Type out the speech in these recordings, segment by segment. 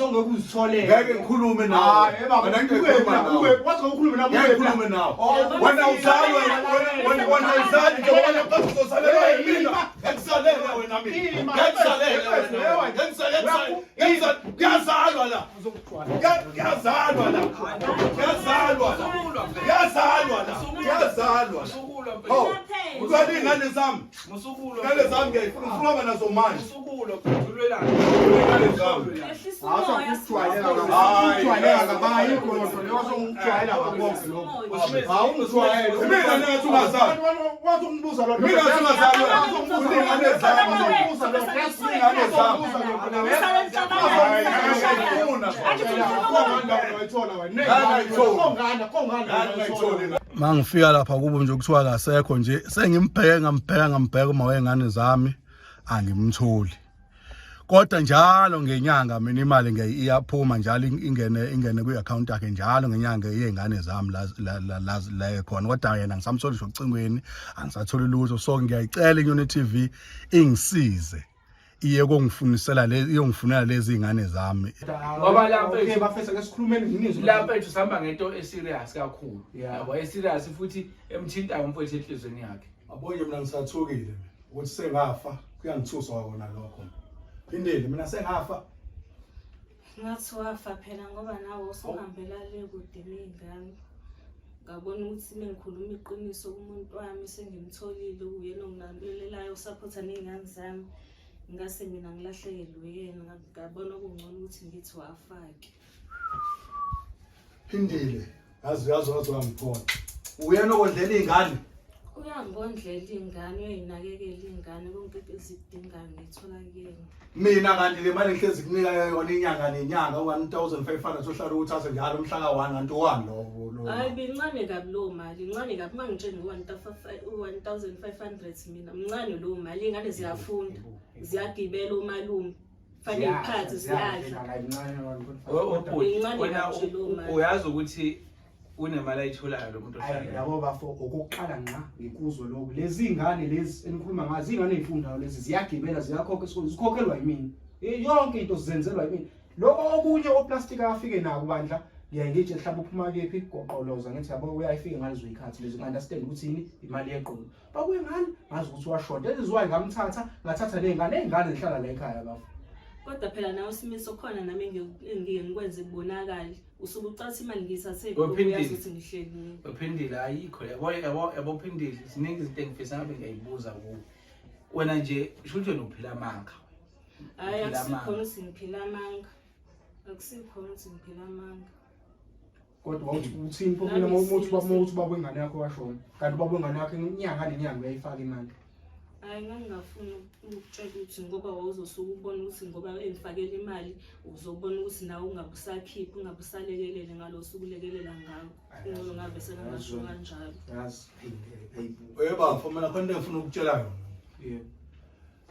ongeke uzitholele. Ngeke ngikhulume nawe. Hayi baba, Wena ngeke ube ngikhulume nawe. ube wathi ngokukhuluma nami Ngeke ube ngikhulume nawe. Oh, Wena uzalwa wena wena uzali nje wena uzosalelwa yimina. Ngekusalele wena mina. Ngekusalele wena. Ngekusalele. Ngekusalele. Kuyazalwa la. Kuyazalwa la. Kuyazalwa la. Kuyazalwa la. Kuyazalwa la. Hawu. Ulwela iy'ngane zami. Musukulwa. Ingane zami ngiyayifuna ngifuna ukuba nazo manje. Musukulwa mfethu ulwelani? Ingane zami. Yehlisa umoya. Ujwayeleka kabi ayikho loo nto leyo wasongijwayela kabi konke lokho. Awungijwayele. Mina ngathi ungazali. Wathi ungibuza loo nto. Mina ngathi ungazali wena. Ingane zami. Ungibuza loo nto. Ingane zami. Mangifika lapha kubo nje kuthiwa akasekho nje sengimbheke ngambheka ngambheka uma wengane zami angimtholi. Kodwa njalo ngenyanga mina imali ngiyayi iyaphuma njalo ingene ingene kwi-account yakhe njalo ngenyanga yey'ngane zami la la la la la khona kodwa yena ngisamtholi ngisho ocingweni angisatholi lutho so ngiyayicela iNyoni TV ingisize iye kongifunisela le iyongifunela lezi ingane zami Ngoba la Okay, mfethu bafethu ake sikhulumeni nginizwe. la mfethu sihamba ngento eserious kakhulu. Yeah. Yabo eserious futhi emthintayo umfowethu enhlizweni yakhe. Abonye mina ngisathukile mina ukuthi sengafa kuyangithusa kwakona lokho. Phindile mina sengafa. Ngathi wafa phela ngoba nawe usuhambela le kude ney'ngane. Ngabona ukuthi uma ngikhuluma iqiniso kumuntu wami sengimtholile uyena ongilalelayo usaphotha ney'ngane zami. Ngase mina ngilahlekelwe yena ngabona kungcono ukuthi ngithi wafa-ke. Phindile yazi yazi wathi wangiphola. Uyena okondlela iy'ngane. Uyangondlela iy'ngane, uyayinakekela iy'ngane konke ezikudingayo ngiyithola kuyena. Mina kanti le mali ngihlezi kunika yona inyanga nenyanga u-1500 ohlala uwuthathe njalo umhla ka-1 kanti owani lowo lo. Hayi bincane kabi lowo mali, incane kabi uma ngitshela ngo-1500 mina, mncane lowo mali, iy'ngane ziyafunda, ziyagibela omalume, fanele iphathe ziyadla. Ubhuti Incane wena kabi nje lowo mali. uyazi ukuthi unemali ayitholayo lo muntu Ayi ohlala. yabo bafo okokuqala ngqa ngikuzwe lokhu. Lezi ngane lezi enikhuluma ngazo ingane ezifundayo lezi ziyagibela ziyakhokha esikoleni zikhokhelwa yimina. Yonke into zizenzelwa yimina. Lokho okunye oplastic afike nako bandla ngiyaye ngitshe mhlawumbe uphuma kephi goqoloza ngithi yabo uyayifika ngalezo zikhathi lezo understand ukuthi yini imali yeqolo. Bakuye ngani ngazi ukuthi washoda. That is why ngamthatha ngathatha nezingane nezingane zihlala la ekhaya bafo. Kodwa phela nawe Simiso khona nami engike ngikwenze kubonakale. Usuke ucatha imali ngiyithathe Uphindile. uyazi ukuthi ngihleli nini. Uphindile ayikho yabo yabo yabo phindile ziningi izinto engifisa ngabe ngiyayibuza kuwe. Wena nje shuthi wena uphila amanga. Hhayi Uphila akusikhona amanga. ukuthi ngiphila amanga. Akusikhona ukuthi ngiphila amanga. Kodwa wawuthi uthini pho mina uma uthi baba uthi baba wengane yakho washona kanti ubaba wengane yakho inyanga nenyanga uyayifaka imali. Hhayi ngangingafuni ukutshela ukuthi ngoba wawuzosuke ubone ukuthi ngoba engifakela imali uzobona ukuthi nawe ungabe usakhipha ungabe usalekelele ngalo suku ulekelela ngako. Kungcono ngabe sengingasho kanjalo. Yazi phinde hayibo. Eh bafo mina khona into engifuna ukutshela yona. Yebo.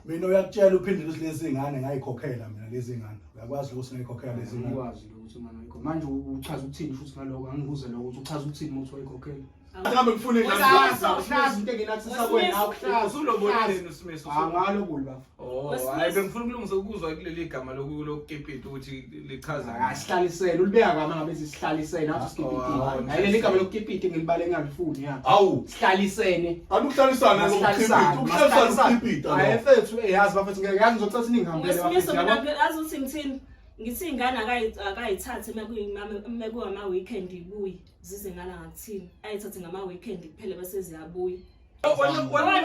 Mina uyakutshela uphindile ukuthi lezi ngane ngayikhokhela mina lezi ngane. Uyakwazi ukuthi ngayikhokhela lezi ngane. Ngikwazi ukuthi manje ayikho. Manje uchaza ukuthini futhi ngaloko angibuze lokho ukuthi uchaza ukuthini uma uthi wayikhokhela. Ngabe ngifuna ingane. Awuhlazi awuhlazi into engenakusisa kwena awuhlazi. Usulobolile uSimiso. Angalo kuli bafo. Oh, hayi bengifuna ukulungisa ukuzwa kuleli gama lokukipita ukuthi lichaza. Asihlalisele ulibeka kama ngabe sihlalisene athi sikipitile. Oh, Hayi leli gama lokukipita ngilibale ngalifuni ya. Hawu. Sihlalisene. Kanti ukuhlalisana nokukhipita, ukuhlalisana ukukhipita. Hayi mfethu eyazi bafethu ngeke yazi ngizocela ukuthi ningihambele Wesimiso bafethu mina yabo. azi ukuthi ngithini. Ngithi ingane akayithathe uma kuyama-weekend ibuye zize ngala ngakuthini. Ayithathe ngama-weekend kuphela bese ziyabuya. Wena uzala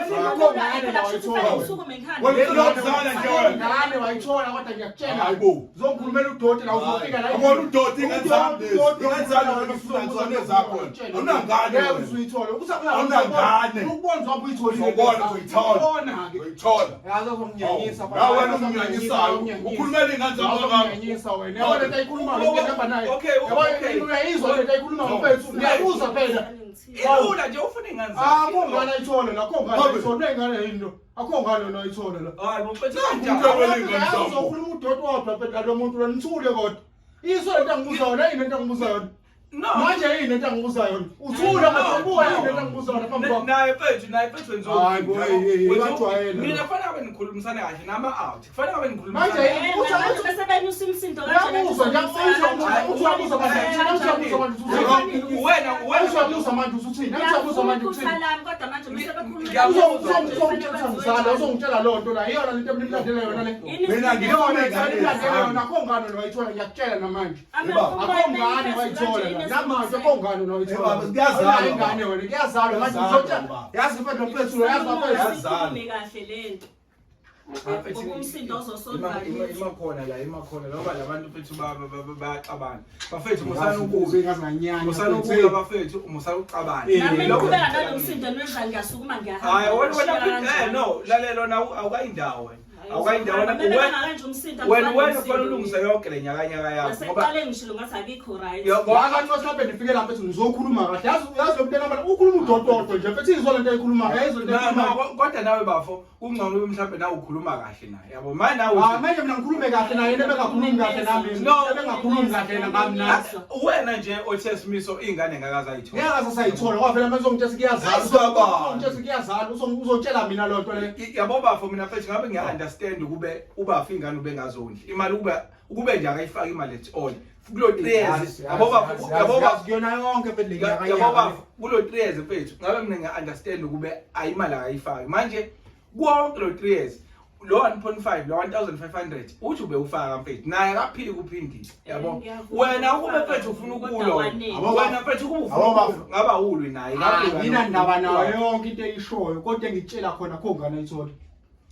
nje wena. Ingane wayithola kodwa ngiyakutshela. Hayibo. Uzokhulumela udoti la uzofika la. Yabona udoti ingane zami lezi. Ingane zami ngifuna ngizwane zakho wena. Awunangane Ngeke wena. uzuyithola. Awunangane. Ukubona njengoba uyitholile. Uzobona uzoyithola. Ubona ke. Uyithola. Yazi uzonginyanyisa. Nawe wena unginyanyisayo. Ukhulumela ingane zami kangaka. Uzonginyanyisa wena. Yabona lento ayikhulumayo ngihamba naye. Okay, Yabona okay. uyayizwa lento ayikhulumayo mfethu. Ngiyakuzwa phela. Ilula nje ufuna ingane zakhe. Akho ngane ayithola la, akho ngane ayithola, ingane yini lo? Akho ngane lo ayithola la. Hayi mfethu Umuntu kanjani? ewela ingane zakho. Uzokhuluma udoti wodwa phela lo muntu lo nithule kodwa. Iso lento angibuza yona, yini lento angibuza yona? No. Manje yini lento angibuza yona? Uthula manje ubuka yini lento angibuza yona phambi kwakho? Naye mfethu, naye mfethu wenziwa. Hayi bo, hey, hey, hey, bajwayele. Mina kufanele ngabe nikhulumisana kahle nama out. Kufanele ngabe nikhulumisana. Manje yini? Eh, manje bese benyusa umsindo kanjena. Uyabuzwa nje, uthi uyabuza manje, uthi uyabuza manje, uthi Wena wena uthi uyabuza manje usuthini? Uthi uyabuza manje uthini? Iphutha lami kodwa manje bese bekhuluma. Uzongitshela mzala, uzongitshela loo nto la. Iyona lento emnilandela yona le. Mina Iyona lento emnilandela yona, akho ngane lo ayithola ngiyakutshela namanje. Akho ngane wayithola la. Namanje akho ngane lo wayithola. Kuyazalwa, Unayo ingane wena, kuyazalwa manje Kuyazalwa, uzotshela. baba. Yazi mfethu mfethu yazi bafethu. Kuyazalwa. Kahle lento. Ngoba umsindo ozosondwa Ima khona la, ima khona ngoba labantu mfethu bayaxabana. Bafethu musana ukuza. Ngazi nganyanya. Musana ukuza bafethu, musana ukuxabana. Nami ngiqhubeka nalo msindo enwenzayo ngiyasukuma ngiyahamba. Hayi wena wena no, lalela wena awukayindawo wena. Awukayindawo wena. Wena umsindo. Wena wena kufanele ulungise yonke le nyakanyaka yakho ngoba Nasekuqaleni ngishilo ngathi akikho right. Ngoba kanti mhlawumbe nifike lapha ethi ngizokhuluma kahle. Yazi yazi lo mntwana manje ukhuluma udododo nje mfethu izwa lento ayikhulumayo. Ayizwa lento No, no, ayikhulumayo. kodwa nawe bafo kungcono ube mhlawumbe nawe ukhuluma kahle naye yabo manje nawe Ah manje mina ngikhulume kahle naye yena ebengakhulumi kahle nami. No. Ebengakhulumi kahle yena ngami nami. Wena nje othe Simiso ingane ngakaze ayithole. Ngeke asayithola ngoba phela manje uzongitshela kuyazala. Asaba. Uzongitshela kuyazala uzotshela mina loo nto le. Yabo bafo mina mfethu ngabe ngiya understand ukube ubafa ingane ubengazondli imali ukube nje akayifaki imali at all kulo 3 years yabo bafo yabo bafo kuyona yonke mfethu le nyaka. Yabo bafo kulo 3 years mfethu ngabe mina ngiya understand ukube ayimali akayifaki manje konke lo 3 years lo 1.5 lo 1500 uthi ubewufaka mfethu naye akaphiki uphindile yabo. Ngiyavuma. Wena ukube mfethu ufuna Kodwa ukulwa wanele. wena mfethu ukube ufuna Abo ukulwa ngaba ulwi naye ngabe Nginandaba nayo yonke into eyishoyo kodwa engitshela khona kho ngane ayithola.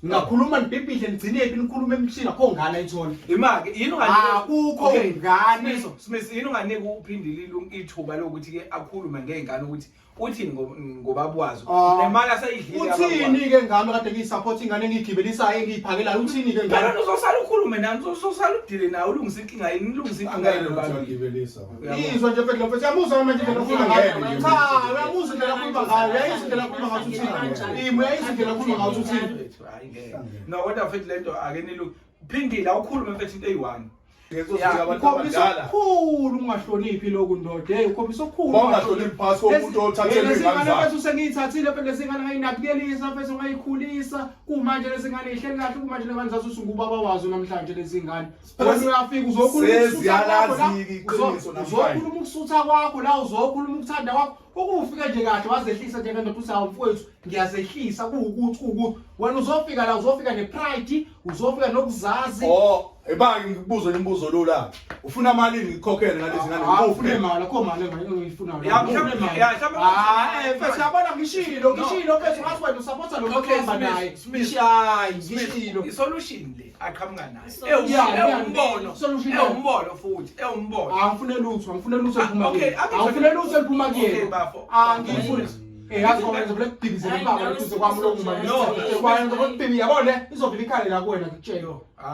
Ngingakhuluma nibhibhidle nigcine phi nikhulume emshini akho ngane ayithola. Imake yini unganika Akukho Okay, ngane. Simiso, Simiso yini unganiki uphindile ithuba lokuthi ke akhulume ngey'ngane ukuthi uthini ngobaba wazo Ah. nemali aseyidlile yababa wazo. Uthini ke ngami kade ngiyisupport ingane engiyigibelisaayo engiyiphakelayo uthini ke Phela ngami? uzosala ukhulume nami uzosala udile nawe ulungise inkinga yini ulungise inkinga yini Angeke nobabili. ngiyagibelisa. Uyabona? Izwa nje mfethu mfethu uyamuzwa manje indlela okhuluma ngayo. Angeke nje. Cha, uyamuzwa indlela okhuluma ngayo, uyayizwa indlela okhuluma ngayo uthini? Imi uyayizwa indlela okhuluma ngayo uthini? Mfethu, hayi ngeke. No kodwa mfethu lento ake nilu phindile awukhulume mfethu into eyi-one. Ngeke abantu Ukhombisa abadala. okukhulu ukungahloniphi lokhu ndoda. Hey, ukhombisa okukhulu. Mawungahloniphi phasi komuntu othathelwe Lezi ingane ngane zakhe. mfethu sengiyithathile phela lezi ngane ngayinakekelisa mfethu ngayikhulisa. Kumanje lezi ngane ihleli kahle kumanje le ngane zathi usungubaba wazo namhlanje lezi ngane. Phela Wena uyafika uzokhuluma ukusutha kwakho la. seziyalazi-ke iqiniso namhlanje. Uzokhuluma ukusutha kwakho la uzokhuluma ukuthanda kwakho. Ukufika nje kahle wazehlisa nje ndoda uthi hawu mfowethu ngiyazehlisa kuwukuthi kuwukuthi. Wena uzofika la uzofika nepride, uzofika nokuzazi. Oh, ebake ngikubuze imibuzo lula. Ufuna malini ngikukhokhele ngalezi ngane? Ah, ufuna imali, akho mali engiyifunayo. Ya, mhlawumbe- ya, mhlawumbe- Ah, mfethu yabona ngishilo, ngishilo mfethu ngathi wena usupporta lo muntu Okay, ohamba Smith, naye. Smith. Ngishayi, ngishilo. I-solution le aqhamuka nayo. I-solution. Yeah, yeah. Ewumbono. Solution. Ewumbono futhi, ewumbono. Angifune lutho, angifune lutho Ah, eliphuma okay, kuyena. akhe- Angifune lutho eliphuma Okay, kuyena. bafo. Angifuni. Yazi ngoba ngizovele kudibizele Hayi, impama nawe eduze kwami lokhu manje. No. Kwami ngizovele kudibizele, yabo le izovele ikhale la kuwena ngikutshela.